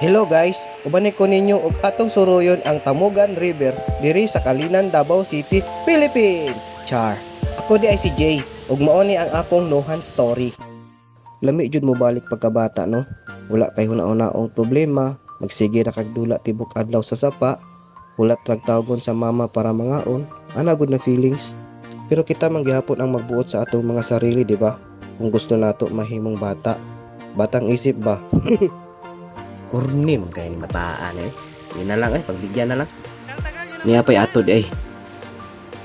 Hello guys, uban ko ninyo og atong suroyon ang Tamugan River diri sa Calinan, Davao City, Philippines. Char. Ako diay si Jay ug mao ni ang akong nuhan story. Lami jud mo balik pagkabata, no? Wala kay huna-hunaong problema, magsige ra kag dula tibok adlaw sa sapa, hulat rag tawgon sa mama para mangaon, ana gud na feelings. Pero kita man gihapon ang magbuot sa atong mga sarili, di ba? Kung gusto nato mahimong bata. Batang isip ba? Kurni man kay ni mataan eh. Yun na lang eh, pagbigyan na lang. Niya pa'y atod eh.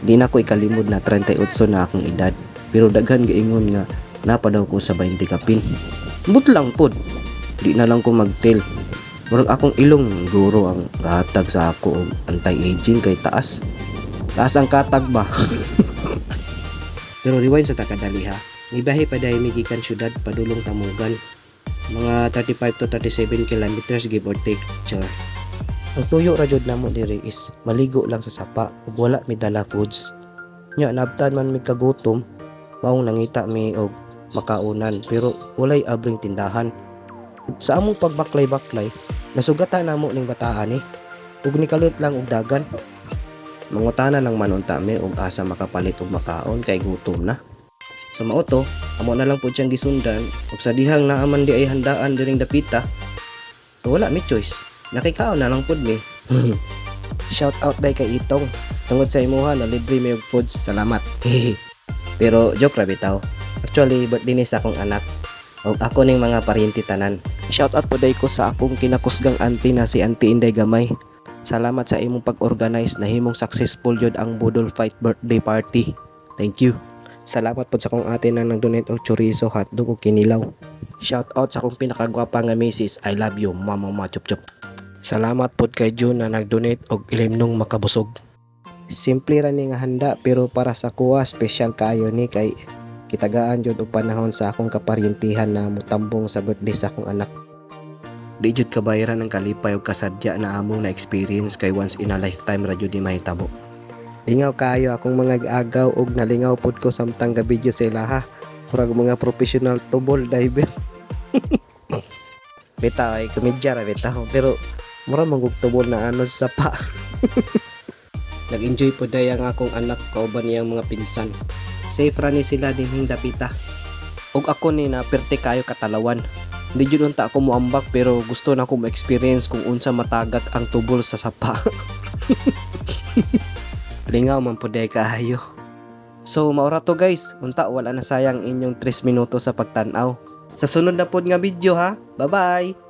Di na ko ikalimod na 38 na akong edad. Pero daghan gaingon nga napa daw ko sa 20 kapin. But lang pod. Di na lang ko magtel. Murag akong ilong guro ang gahatag sa ako og anti-aging kay taas. Taas ang katag ba? Pero rewind sa takadali ha. Mibiyahe pa diay mi gikan syudad padulong Tamugan, mga 35 to 37 kilometers, give or take, char. Ang tuyo ra jud namo diri is maligo lang sa sapa ug wala mi dala foods. Nya nabtan man mi kagutom, maong nangita mi og makaunan pero walay abring tindahan. Sa among pagbaklay-baklay, nasugatan namo ning bataan eh. Ug nikalit lang og dagan. Mangutana lang man unta mi og asa makapalit og makaon kay gutom na. Sa mao to, amo na lang pud siyang gisundan ug sa dihang naa man diay handaan diring dapita. So wala mi choice. Nakikaon na lang pud mi. Shout out day kay Itong. Tungod sa imuha na libre mi og foods. Salamat. Pero joke ra bitaw. Actually, birthday ni sa akong anak. Og ako ning mga paryente tanan. Shout out po day ko sa akong kinakusgang auntie na si Auntie Inday Gamay. Salamat sa imong pag-organize, nahimong successful jud ang Budol Fight birthday party. Thank you. Salamat pod sa akong ate na nag-donate og chorizo, hotdog ug kinilaw. Shout out sa akong pinakagwapa nga misis. I love you, mama ma chup chup. Salamat pod kay June na nag-donate og ilimnong makabusog. Simple ra ni nga handa pero para sa kuha special kaayo ni kay kitagaan jud og panahon sa akong kaparyentihan na mutambong sa birthday sa akong anak. Di jud kabayaran ang kalipay og kasadya na among na-experience kay once in a lifetime ra jud ni mahitabo. Lingaw kaayo akong mga giagaw og nalingaw pod ko samtang ga-video sa ilaha. Murag mga professional tubol diver. Bitaw ay komedya ra bitaw, pero Mura man gug tubol na anod sa pa. Nag-enjoy pod day ang akong anak kauban niyang mga pinsan. Safe ra ni sila dinhing dapita. Ug ako ni na perte kayo katalawan. Di jud unta ako moambak pero gusto na ko mo-experience kung unsa matagak ang tubol sa sapa. Lingaw man pud day kaayo. So maura to guys, unta wala na sayang inyong 3 minuto sa pagtan-aw. Sa sunod na pod nga video ha. Bye-bye.